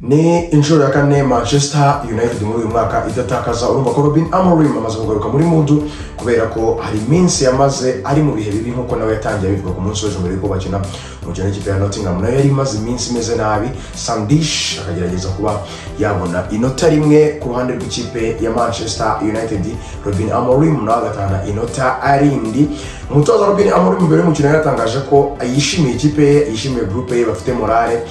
Ni inshuro ya kane Manchester United muri uyu mwaka idatakaza. Urumva ko Ruben Amorim amaze kugaruka muri mood, kubera ko hari iminsi yamaze ari mu bihe bibi, nk'uko nawe yatangiye abivuga ku munsi w'ejo mbere yuko bakina umukino w'ikipe ya Nottingham. Nayo yari imaze iminsi imeze nabi. Sean Dyche akagerageza kuba yabona inota rimwe ku ruhande rw'ikipe ya Manchester United, Ruben Amorim nawe agatahana inota arindi. Umutoza Ruben Amorim mbere y'umukino yaratangaje ko yishimiye ikipe ye, yishimiye groupe ye, bafite morale,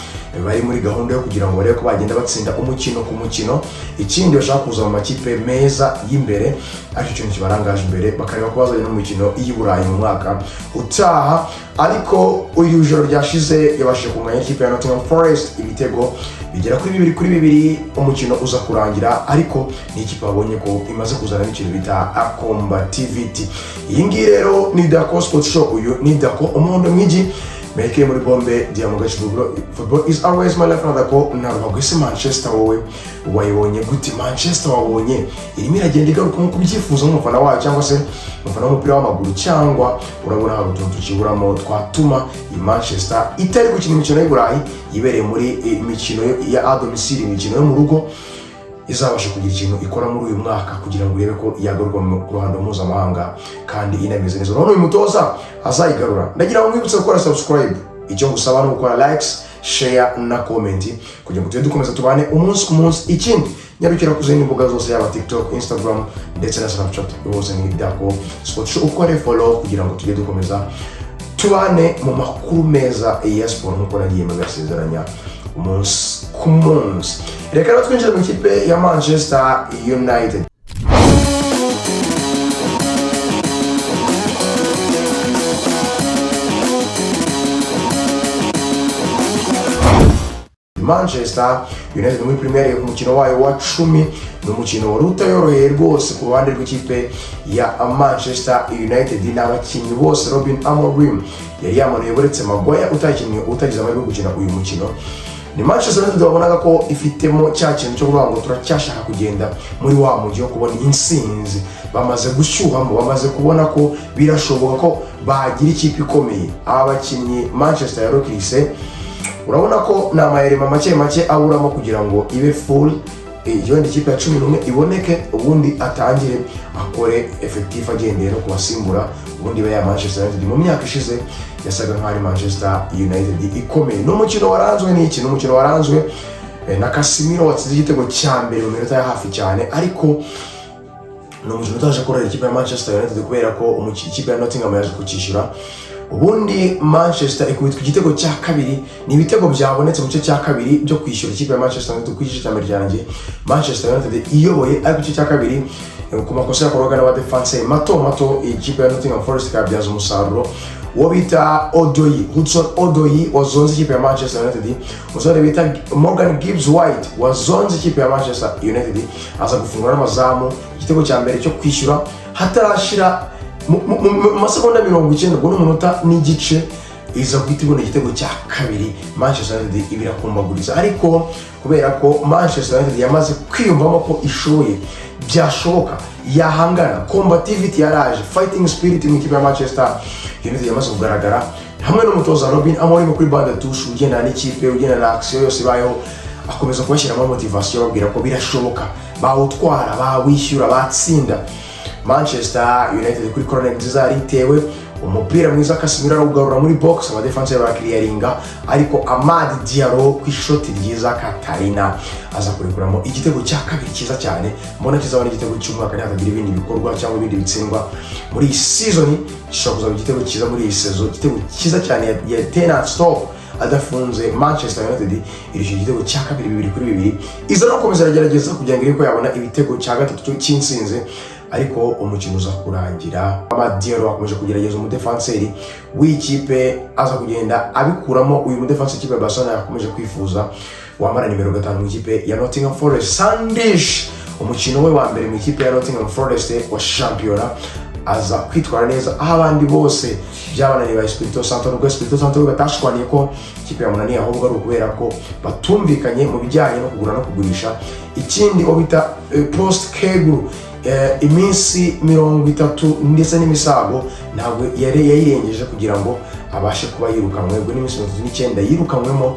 bari muri gahunda yo kugira ngo barebe ko bagenda batsinda umukino ku mukino. Ikindi, bashaka kuza mu makipe meza y'imbere, aricyo kintu kibarangaje imbere, bakareba ko bazajya no mu mikino y'i Burayi mu mwaka utaha. Ariko uyu joro ryashize yabashije kunganya ikipe ya Nottingham Forest ibitego bigera kuri 2-2, umukino uza kurangira. Ariko ni ikipe babonye ko imaze kuzanamo ikintu bita combativity. Iyi ngiyi rero ni Dako Sports Show, uyu ni Dako Umuhondo Mwigi meke muri bombe Diamond Gachi. Football is always my life na Dako na ruhago. Ese Manchester wowe wayibonye gute? Manchester wabonye irimo iragenda igaruka nk'uko ubyifuza nk'umufana wayo cyangwa se umufana w'umupira w'amaguru, cyangwa urabona hari utuntu tukiburamo twatuma iyi Manchester itari gukina imikino y'i Burayi, yibereye muri imikino ya à domicile, imikino yo mu rugo, izabasha kugira ikintu ikora muri uyu mwaka kugira ngo irebe ko yagaruka mu ruhando mpuzamahanga kandi inameze neza? Urabona uyu mutoza azayigarura? Ndagira ngo mwibutse gukora subscribe. Icyo ngusaba ni gukora likes, share na comment kugira ngo tujye dukomeza tubane umunsi ku munsi. Ikindi, nyarukira ku zindi mbuga zose, yaba TikTok, Instagram ndetse na Snapchat, hose ni Dako Sport Show. Ukore follow kugira ngo tujye dukomeza tubane mu makuru meza ya siporo nk'uko nagiye mbibasezeranya umunsi ku munsi. Reka rero twinjire mu ikipe ya Manchester United. Manchester United muri Premier League ku mukino wayo wa 10, ni umukino wari utayoroheye rwose ku ruhande rw'ikipe ya Manchester United. Ni abakinnyi bose Ruben Amorim yari yamanuye uretse Maguire utakinnye, utagize amahirwe yo gukina uyu mukino. Ni Manchester United wabonaga ko ifitemo cya kintu cyo kuvuga ngo turacyashaka kugenda muri wa mujyi wo kubona intsinzi. Bamaze gushyuhamo, bamaze kubona ko birashoboka ko bagira ikipe ikomeye. Aba bakinnyi Manchester yarokirise, urabona ko ni amayerema make make aburamo kugira ngo ibe full, wenda ikipe ya 11 iboneke, ubundi atangire akore effectif agendeye no kubasimbura, ubundi ibe ya Manchester United mu myaka ishize yasaga nk'aho ari Manchester United ikomeye. Ni umukino waranzwe n'iki? Ni umukino waranzwe na Casemiro watsinze igitego cya mbere mu minota ya hafi cyane, ariko ni umukino utaje korohera ikipe ya Manchester United kubera ko ikipe ya Nottingham yaje kucyishyura, ubundi Manchester ikubitwa igitego cya kabiri. Ni ibitego byabonetse mu gice cya kabiri byo kwishyura ikipe ya Manchester United. Ku gice cya mbere cyarangiye Manchester United iyoboye, ariko igice cya kabiri, ku makosa yakorwaga n'abadefanse mato mato, ikipe ya Nottingham Forest ikabyaza umusaruro. Uwo bita Odoi, Hudson Odoi, wazonze ikipe ya Manchester United, umusore bita Morgan Gibbs White wazonze ikipe ya Manchester United, aza gufungura n'amazamu igitego cya mbere cyo kwishyura hatarashira mu masegonda 90, ubwo ni umunota n'igice, iza guhita ibona igitego cya kabiri. Manchester United ibirakumbaguriza, ariko kubera ko Manchester United yamaze kwiyumvamo ko ishoboye, byashoboka yahangana, combativity yaraje, fighting spirit mu ikipe ya Manchester United yamaze kugaragara, hamwe n'umutoza Ruben Amorim kuri banc de touche, ugendana n'ikipe, ugendana na action yose ibayeho, akomeza kubashyiramo motivation, babwira ko birashoboka, bawutwara, bawishyura, batsinda. Manchester United kuri corner nziza yari itewe, umupira mwiza, Casemiro arawugarura muri box, abadefanse barakiriyaringa, ariko Amad Diallo ku ishoti ryiza Katarina aza kurekuramo igitego cya kabiri cyiza cyane. Mbona kizabona igitego cy'umwaka nihatagira ibindi bikorwa cyangwa ibindi bitsindwa muri iyi season. Gishobora kuzaba igitego cyiza muri iyi saison, igitego cyiza cyane ya tenant stop adafunze. Manchester United irishyura igitego cya kabiri 2-2, iza no gukomeza iragerageza kugira ngo irebe ko yabona ibitego cya gatatu cy'insinzi, ariko umukino uza kurangira Amad Diallo akomeje kugerageza umudefanseri w'ikipe, aza kugenda abikuramo. Uyu mudefanseri w'ikipe ya Barcelona yakomeje kwifuza, wambara nimero 5 mu ikipe ya Nottingham Forest, Sean Dyche, umukino we wa mbere mu ikipe ya Nottingham Forest wa shampiyona, aza kwitwara neza aho abandi bose byabananiye ba Espirito Santo. Nubwo Espirito Santo we batashwaniye ko ikipe yamunaniye, ahubwo ari ukubera ko batumvikanye mu bijyanye no kugura no kugurisha. Ikindi, uwo bita Postecoglou, iminsi 30 ndetse n'imisago ntabwo yari yayirengeje kugira ngo abashe kuba yirukanwe. Ubwo n'iminsi 39 yirukanywemo.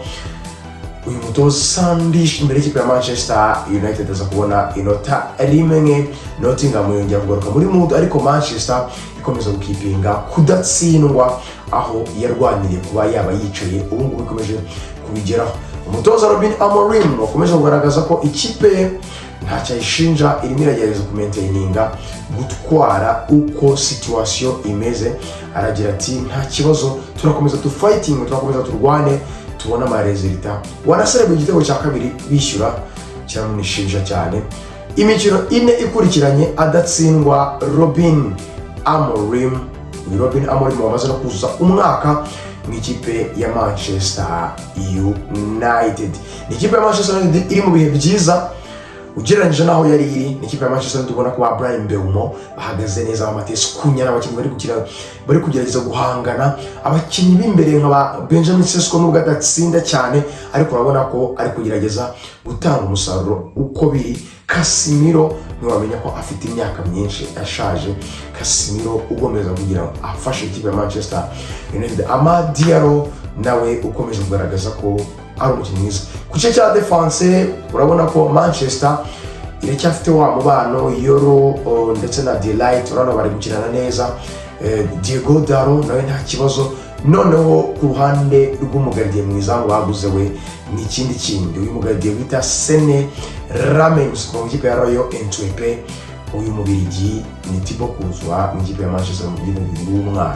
Uyu mutoza Sean Dyche imbere y'ikipe ya Manchester United aza kubona inota 1. Nottingham yongera kugaruka muri mood, ariko Manchester ikomeza gukipinga kudatsindwa aho yarwaniriye kuba yaba yicaye. Ubu ngubu ikomeje kubigeraho. Umutoza Robin Amorim wakomeje kugaragaza ko ikipe ye ntacyo ayishinja, irimo iragerageza kumaintaininga gutwara uko situation imeze. Aragira ati: "Nta kibazo, turakomeza dufighting, turakomeza turwane, tubone amarésultats." Wanaserebuye igitego cya kabiri bishyura, kiramunishinja cyane. Imikino 4 ikurikiranye adatsindwa Robin Amorim. Ni Robin Amorim wamaze no kuzuza umwaka mu ikipe ya Manchester United. Ni ikipe ya Manchester United iri mu bihe byiza ugereranyije n'aho yari iri. Ni ikipe ya Manchester United ubona ko ba Bryan Mbeumo bahagaze neza, ba Matheus Cunha n'abakinnyi bari gukina, bari kugerageza guhangana. Abakinnyi b'imbere nka ba Benjamin Sesko, nubwo adatsinda cyane, ariko urabona ko ari kugerageza gutanga umusaruro uko biri. Casemiro ntiwamenya ko afite imyaka myinshi, ashaje. Casemiro ugomeza kugira ngo afashe ikipe ya Manchester United. Amad Diallo nawe ukomeje kugaragaza ko ari umukinnyi mwiza. Ku gice cya defense urabona ko Manchester iracyafite wa mubano Yoro ndetse na De Ligt, urabona bari gukinana neza. Diogo Dalot nawe nta kibazo. Noneho ku ruhande rw'umugardien mwiza baguze we ni ikindi kindi, uyu mugardien bita Senne Lammens kuva mu ikipe ya Royal Antwerp. Uyu mubirigi ni Thibaut Courtois mu ikipe ya Manchester United w'umwana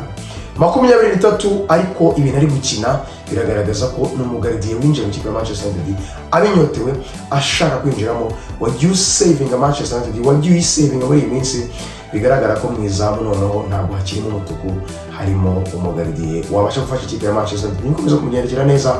23, ariko ibintu ari gukina biragaragaza ko ni umugardien winjiye mu ikipe ya Manchester United abinyotewe, ashaka kwinjiramo, wagiye usavinga Manchester United, wagiye uyisavinga muri iyi minsi. Bigaragara ko mu izamu noneho ntabwo hakirimo umutuku, harimo umugardien wabasha gufasha ikipe ya Manchester United. Nikomeza kumugendekera neza,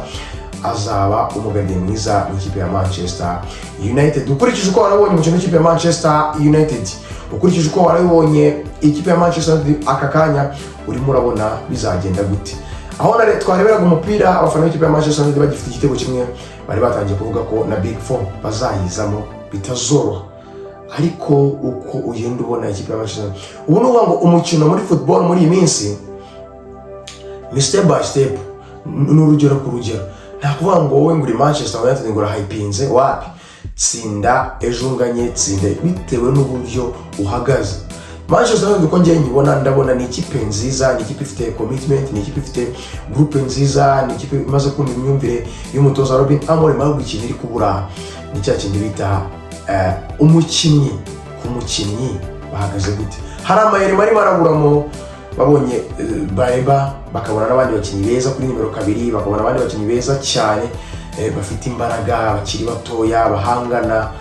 azaba umugardien mwiza mu ikipe ya Manchester United. Ukurikije uko warabonye umukino w'ikipe ya Manchester United, ukurikije uko warabonye ikipe ya Manchester United aka kanya, urimo urabona bizagenda gute? Aho twareberaga umupira, abafana b'ikipe ya Manchester United bagifite igitego kimwe bari batangiye kuvuga ko na Big Four bazayizamo bitazoroha. Ariko uko ugenda ubona ikipe ya Manchester United ubu, ni ukuvuga ngo umukino muri football muri iyi minsi ni step by step, ni urugero ku rugero. Nta kuvuga ngo wowe ngo uri Manchester United ngo urahayipinze, wapi. Tsinda ejo unganye, tsinda bitewe n'uburyo uhagaze. Manchester United uko ngiye nyibona, ndabona ni ikipe nziza, ni ikipe ifite commitment, ni ikipe ifite groupe nziza, ni ikipe imaze kumva imyumvire y'umutoza Robin Amorim. Ahubwo ikintu iri kubura ni cya kindi bita umukinnyi ku mukinnyi bahagaze gute. Hari amayeri marimo araburamo. Babonye Baleba, bakabona n'abandi bakinnyi beza kuri nimero 2, bakabona abandi bakinnyi beza cyane bafite imbaraga, bakiri batoya, bahangana,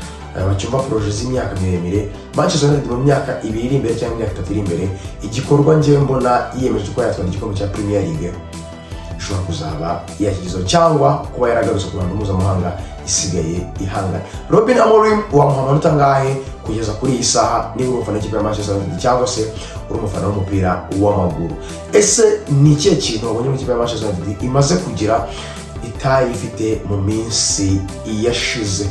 bacyumva projet z'imyaka miremire. Manchester United mu myaka 2 iri imbere cyangwa imyaka 3 iri imbere, igikorwa njyewe mbona yiyemeje ko yatwara igikombe cya Premier League, ishobora kuzaba yakigezeho cyangwa kuba yaragarutse ku ruhando mpuzamahanga, isigaye ihangana. Robin Amorim wamuha amanota angahe kugeza kuri iyi saha, niba uri umufana w'ikipe ya Manchester United cyangwa se uri umufana w'umupira w'amaguru? Ese ni ikihe kintu wabonye mu ikipe ya Manchester United imaze kugira itari ifite mu minsi yashize?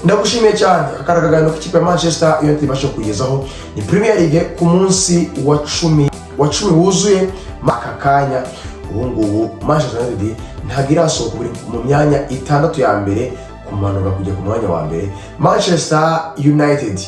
Ndagushimiye cyane. Aka kaganiro k'ikipe ya Manchester United ibasha kugezaho ni Premier League ku munsi wa 10 wuzuye. Aka kanya ubu ngubu Manchester United ntabwo irasohoka mu myanya 6 ya mbere kumanura kujya ku mwanya wa mbere. Manchester United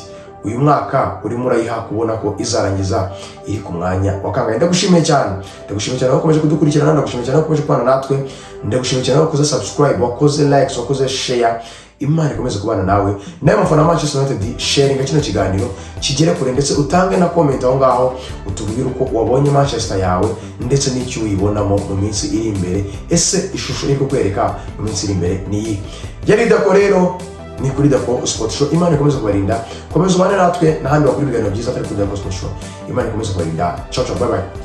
uyu mwaka urimo urayiha kubona ko izarangiza iri ku mwanya wa kangahe? Ndagushimiye cyane, ndagushimiye cyane wakomeje kudukurikirana, ndagushimiye cyane wakomeje kubana natwe, ndagushimiye cyane wakoze subscribe, wakoze likes, wakoze share. Imana ikomeze kubana nawe. Nawe mufana wa Manchester United, sharinga kino kiganiro kigere kure, ndetse utange na comment aho ngaho, utubwire uko wabonye Manchester yawe ndetse n'icyo uyibonamo mu minsi iri imbere. Ese ishusho iri kukwereka mu minsi iri imbere ni iyi? Yari Dako rero, ni kuri Dako Sport Show. Imana ikomeze kubarinda, komeza ubane natwe n'ahandi wakora ibiganiro byiza atari kuri Dako Sport Show. Imana ikomeze kubarinda. Ciao ciao, bye bye.